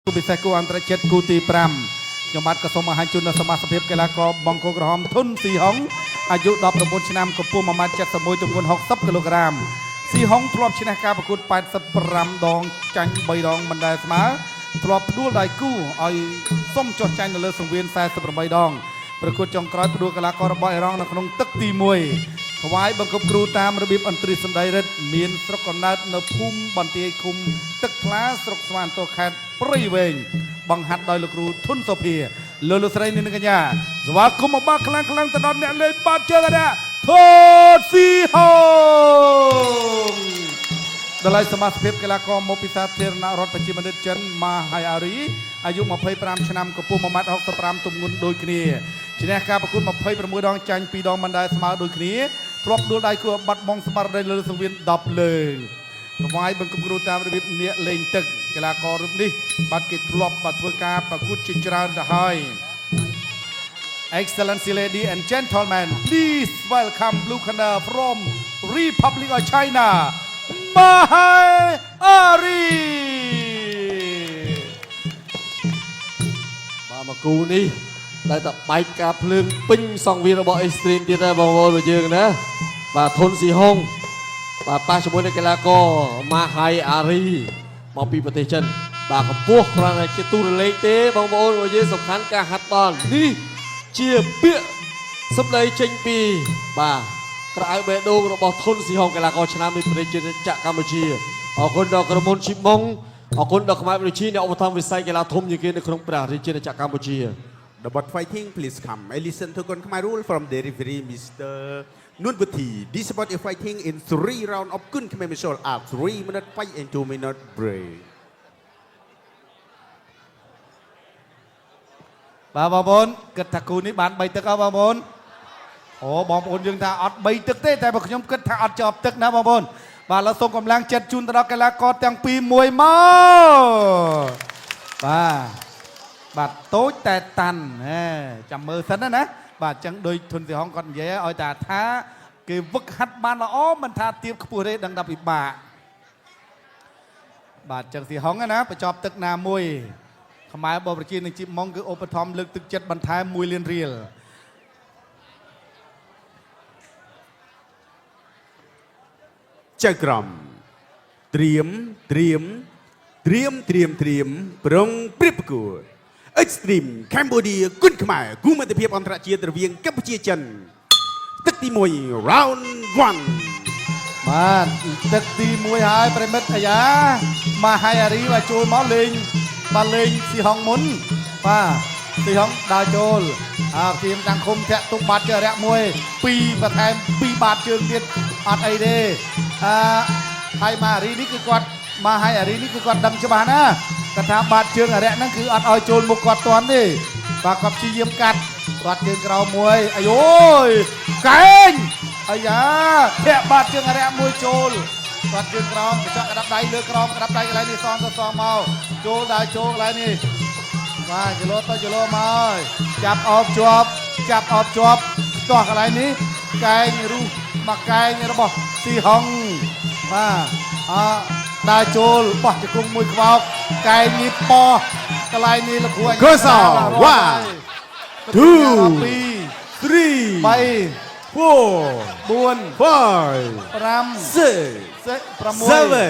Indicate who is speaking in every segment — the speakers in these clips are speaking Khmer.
Speaker 1: គូពិសេសគូអន្តរជាតិគូទី5ខ្ញុំបាទក៏សូមបង្ហាញជូនដល់សមាជិកភាពកីឡាករបង្គោលក្រហមធុនស៊ីហុងអាយុ19ឆ្នាំកម្ពស់1.71ទម្ងន់60គីឡូក្រាមស៊ីហុងធ្លាប់ឈ្នះការប្រកួត85ដងចាញ់3ដងមិនដែលស្មើធ្លាប់ផ្ដួលដៃគូឲ្យសុំចុះចាញ់នៅលើសង្វៀន48ដងប្រកួតចុងក្រោយផ្ដួលកីឡាកររបស់អ៊ីរ៉ង់នៅក្នុងទឹកទី1ថ្វាយបង្គំគ្រូតាមរបៀបអន្ទ្រីសម្ដីរិទ្ធមានស្រុកកំណើតនៅភូមិបន្ទាយឃុំទឹកថ្លាស្រុកស្វានតខេត្តព្រៃវែងបង្ហាត់ដោយលោកគ្រូធុនសុភាលោកលោកស្រីនាងកញ្ញាស្វាគមន៍មកបាខ្លាំងខ្លាំងទៅដល់អ្នកលេងបាតជើងអរៈធូតស៊ីហង ដល់ហើយសមាជិកភាពកីឡាករមកពីសាធារណរដ្ឋប្រជាមានិតចិនម៉ាហៃអារីអាយុ25ឆ្នាំកម្ពស់1.65ទម្ងន់ដូចគ្នាឈ្នះការប្រកួត26ដងចាញ់2ដងមិនដែលស្មើដូចគ្នាធ្លាប់ដួលដៃគួរបាត់បង់ស្មារតីលើសង្វៀន10លើកថ្វាយបង្គំគ្រូតាមរបៀបអ្នកលេងទឹកកីឡាកររូបនេះបាទគេធ្លាប់បាទធ្វើការប្រកួតជាច្រើនទៅហើយ Excellency lady and gentlemen, please welcome blue corner from Republic of China, Mahai Ari.
Speaker 2: បាទមកគូនេះដែលតែបែកការភ្លើងពេញសង្វៀនរបស់ Extreme ទៀតដែរបងប្អូនរបស់យើងណាបាទធុនស៊ីហុងបាទប៉ះជាមួយនឹងកីឡាករម៉ាហៃអារីមកពីប្រទេសចិនបាទកម្ពស់គ្រាន់តែជាទូរលេខទេបងប្អូនរបស់យើងសំខាន់ការហាត់ដល់នេះជាពាក្យសម្ដីចេញពីបាទក្រៅបេះដូងរបស់ធុនស៊ីហុងកីឡាករឆ្នាំនៃប្រជាជាតិចក្រកម្ពុជាអរគុណដល់ក្រុមហ៊ុនឈីម៉ុងអរគុណដល់ខ្មែរប្រជាអ្នកឧបត្ថម្ភវិស័យកីឡាធំជាងគេនៅក្នុងព្រះរាជាណាចក្រកម្ពុជា
Speaker 3: The bot fighting, please come. I listen to Kun Khmer rule from the referee, Mr. Nun Buthi. This about a fighting in three round of Kun Khmer Martial Art, 3 minute fight and 2 minute break.
Speaker 1: បាទបងប្អូនគិតថាគូនេះបាន3ទឹកអត់បងប្អូនអូបងប្អូនយើងថាអត់3ទឹកទេតែបើខ្ញុំគិតថាអត់ជាប់ទឹកណាបងប្អូនបាទឥឡូវសូមកម្លាំងចិត្តជូនទៅដល់កីឡាករទាំងពីរមួយមកបាទបាទតូចតែតាន់ហេចាំមើលសិនណាណាបាទអញ្ចឹងដូចធុនស៊ីហងគាត់និយាយឲ្យតែថាគេវឹកហាត់បានល្អមិនថាទៀបខ្ពស់ទេដឹងថាពិបាកបាទអញ្ចឹងស៊ីហងណាបញ្ចប់ទឹកណាមួយ ខ្មែរបប្រជានឹងជីបម៉ុងគឺឧបត្ថម្ភលើកទឹកចិត្តបន្ថែម1លានរៀល
Speaker 3: ចៅក្រមត្រៀមត្រៀមត្រៀមត្រៀមត្រៀមប្រុងប្រៀបប្រកួត Extreme Cambodia គុនខ្មែរគូមិត្តភាពអន្តរជាតិរវាងកម្ពុជាចិនទឹកទី1 round 1
Speaker 1: បាទទឹកទី1ហើយប្រិមិត្តអាយ៉ាមកហើយអារីបាទចូលមកលេងបាទលេងស៊ីហងមុនបាទស៊ីហងដើរចូលអាព្រៀមតាំងឃុំធាក់ទុកបាត់ជើរៈមួយពីរបន្ថែមពីរបាតជើងទៀតអត់អីទេអាហើយមកអារីនេះគឺគាត់មកហើយអារីនេះគឺគាត់ដឹងច្បាស់ណាគាត់ថាបាតជើងអារៈហ្នឹងគឺអត់ឲ្យចូលមុខគាត់តាន់ទេបាទគាត់ព្យាយាមកាត់គាត់ជើងក្រោមមួយអាយអូយកែង អាយ៉ាធាក់បាត់ជើងអរិយមួយចូលបាត់ជើងក្រោមកញ្ចក់ក្តាប់ដៃលើក្រោមក្តាប់ដៃកន្លែងនេះសងទៅសងមកចូលដល់ចូលកន្លែងនេះបាទចលោទៅចលោមកហើយចាប់អោបជាប់ចាប់អោបជាប់ផ្ទាស់កន្លែងនេះកែងរុះមកកែងរបស់ស៊ីហុងបាទអដើរចូលបោះជង្គង់មួយខ្វោកកែងនេះប៉ោះកន្លែងនេះលោកគ្រូអញ
Speaker 3: កុសល One, two,
Speaker 1: 2
Speaker 3: 3
Speaker 1: 3
Speaker 3: 4
Speaker 1: 4
Speaker 3: 5
Speaker 1: 5
Speaker 3: 6
Speaker 1: 6
Speaker 3: 7
Speaker 1: 7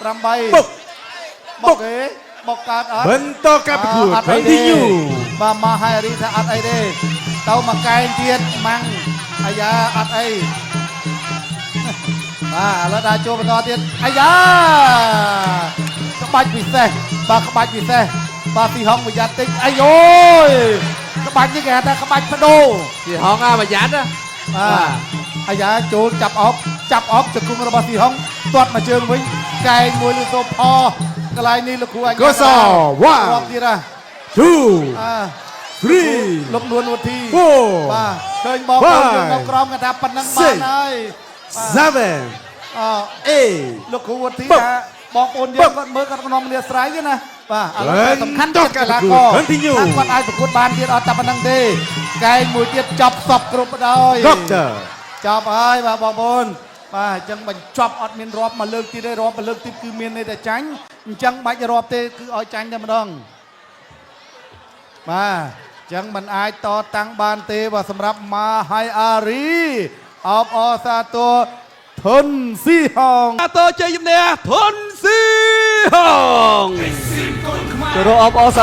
Speaker 3: 8
Speaker 1: 8
Speaker 3: បុក
Speaker 1: បុកទេបុកកើតអត់
Speaker 3: បន្តការប្រកួត
Speaker 1: អត់អីទេ
Speaker 3: continue
Speaker 1: បាទមកហើយអារីថាអត់អីទេទៅមកកែងទៀតម៉ាំងអាយ៉ាអត់អីបាទឥឡូវដល់ចូលបន្តទៀតអាយ៉ាក្បាច់ពិសេសបាទក្បាច់ពិសេសបាទទីហងប្រយ័ត្នតិចអាយអូយក្បាច់នេះគេហៅថាក្បាច់បដូរ
Speaker 2: ស៊ីហងអាប្រយ័ត្នណា
Speaker 1: បាទអាយ៉ាចូលចាប់អប់ចាប់អប់ជង្គង់របស់ស៊ីហុងទាត់មកជើងវិញកែងមួយលឺសូផកន្លែងនេះលោកគ្រូអញ
Speaker 3: កុសល One
Speaker 1: រាប់ទៀតហ่ะ
Speaker 3: 2
Speaker 1: អា
Speaker 3: 3
Speaker 1: លោកនួនវុធី
Speaker 3: 4
Speaker 1: បាទឃើញបងប្អូនយើងនៅក្រោមគេថាប៉ុណ្ណឹងបានហើយ
Speaker 3: 7
Speaker 1: អ
Speaker 3: 8
Speaker 1: លោកគ្រូវុធី
Speaker 3: បុក
Speaker 1: ថាបងប្អូនយើងគាត់មើលគាត់ក្នុងគ្នាស្រ័យទេណាបាទឥឡូវសំខាន់
Speaker 3: បន្ត
Speaker 1: ចិត្តកីឡាករ
Speaker 3: Continue
Speaker 1: ថាគាត់អាចប្រកួតបានទៀតអត់តែប៉ុណ្ណឹងទេកែងមួយទៀតចប់សពគ្រប់ហើយ
Speaker 3: Doctor
Speaker 1: ចប់ហើយបាទបងប្អូនបាទអញ្ចឹងបញ្ចប់អត់មានរាប់មកលើកទៀតទេរាប់មកលើកទៀតគឺមានន័យតែចាញ់ អញ្ចឹងបាច់រាប់ទេគឺឲ្យចាញ់តែម្ដងបាទអញ្ចឹងมันអាចតតាំងបានទេបាទសម្រាប់ម៉ាហៃអារីអបអរសាទរធុនស៊ីហង
Speaker 3: តជ័យជំនះធុនស៊ីហង
Speaker 2: ចូលរួមអបអរសា